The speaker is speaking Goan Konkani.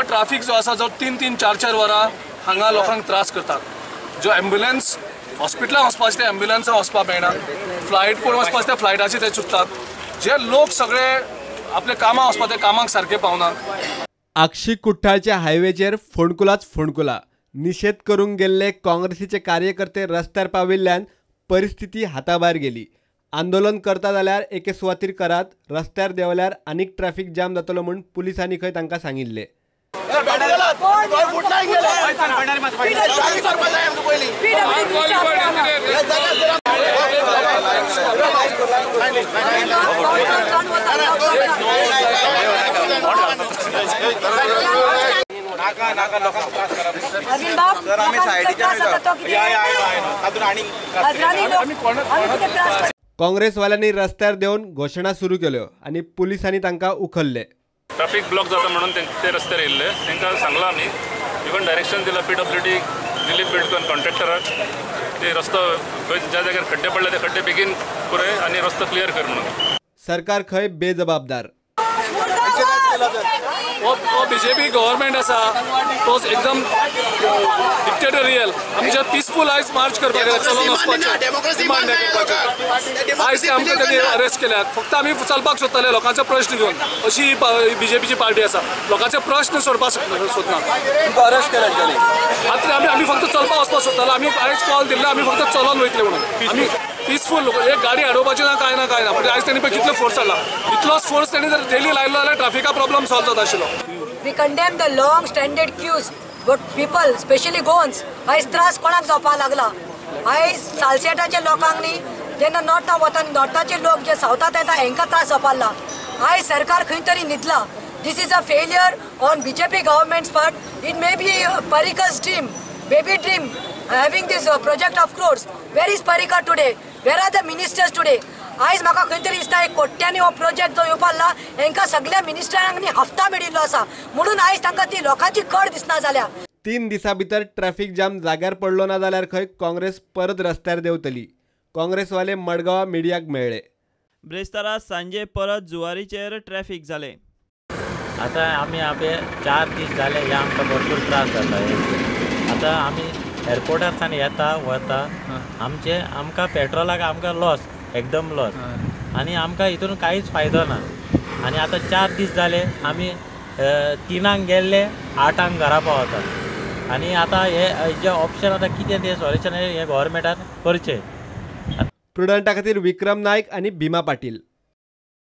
हो ट्राफिक जो आसा जो 3-3, 4-4 वरां हांगा लोकांक त्रास करतात. जो एम्ब्युलन्स हॉस्पिटलान वचपाचें ते एम्ब्युलन्सां वचपाक मेळना, फ्लायट कोण वचपाचें ते फ्लायटाचे ते चुकतात, जे लोक सगळे आपल्या कामाक वचपा ते कामाक सारके पावना. आगशी कुठ्ठाळच्या हायवेचेर फोंडकुलाच फोंडकुला. निषेध करूंक गेल्ले काँग्रेसीचे कार्यकर्ते रस्त्यार पाविल्ल्यान परिस्थिती हाताभायर गेली. आंदोलन करता जाल्यार एके सुवातीर करात, रस्त्यार देंवल्यार आनीक ट्रॅफिक जाम जातलो म्हूण पुलिसांनी खंय तांकां सांगिल्लें. काँग्रेसवाल्यांनी रस्त्यार देंवन घोशणा सुरू केल्यो आनी पुलिसांनी तांकां उखल्ले. ट्राफिक ब्लॉक जाता म्हणून ते रस्त्यार येयल्ले, तांकां सांगलां आमी, इवन डायरेक्शन दिलां पीडब्ल्यूडी दिलीप बिल्डकॉन कॉन्ट्रॅक्टराक, ते रस्तो ज्या जाग्यार खड्डे पडले ते खड्डे बेगीन पुरय आनी रस्तो क्लियर कर म्हणून. सरकार खंय बेजबाबदार. हो बीजेपी गव्हर्मेंट आसा तो एकदम डिक्टेटोरियल. आमी जे पिसफूल आयज मार्च करपाक गेले, चलोन वचपाचें डिमांड करपाचें, आयज ते आमकां तांणी अरेस्ट केल्यात. फक्त आमी चलपाक सोदताले लोकांचे प्रश्न घेवन, अशी ही बीजेपीची पार्टी आसा, लोकांचे प्रश्न सोडपाक सोदना. अरेस्ट केल्यात आतां आमी फक्त चलपाक वचपाक सोदताले. आमी आयज कॉल दिल्ले आमी फक्त चलोन वयतले म्हणून. आमी पिसफूल, एक गाडी अडोवपाची ना, कांय ना कांय ना. म्हणजे आयज तेणी पळय कितलो फोर्स हाडला, इतलोच फोर्स तेणी जर डेली लायलो जाल्यार ट्राफिका प्रॉब्लम सॉल्व जाता आशिल्लो. We condemn the long standard queues, but people, specially Goans, आयज त्रास कोणाक जावपाक लागला. आयज सालसेटाच्या लोकांक न्ही, जेन्ना नॉर्थान वता नॉर्थाचे लोक जे सावथांत येता हेंकां त्रास जावपाक लागला. आयज सरकार खंय तरी न्हिदला. This is a failure on BJP government's part. It may be Parrikar's dream, baby dream, having this project of crores. Where is Parrikar today? Where are the ministers today? आयज म्हाका खंय तरी दिसता एक कोट्यांनी हो प्रोजेक्ट जो येवपाक लागला हेंकां सगळ्या मिनिस्टरांनी हफ्ता मेळिल्लो आसा, म्हणून आयज तांकां ती लोकांची कड दिसना जाल्या. 3 दिसां भितर ट्रॅफिक जाम जाग्यार पडलो ना जाल्यार खंय काँग्रेस परत रस्त्यार देंवतली. काँग्रेसवाले मडगांव मिडियाक मेळ्ळे. ब्रेस्तारा सांजे परत जुवारीचेर ट्रॅफिक जालें. आतां आमी आपले 4 दीस जाले हे आमकां भरपूर त्रास जाता. आतां आमी एअरपोर्टार सावन येता वता, आमचे आमकां पेट्रोलाक आमकां लॉस, एकदम लॉस, आनी आमकां हितून कांयच फायदो ना. आनी आतां 4 दीस जाले आमी 3 गेल्ले 8 घरा पावता. आनी आतां हे जे ऑप्शन आतां कितें तें सॉल्युशन हें गव्हर्मेंटान करचें. प्रुडंटा खातीर विक्रम नायक आनी भीमा पाटील.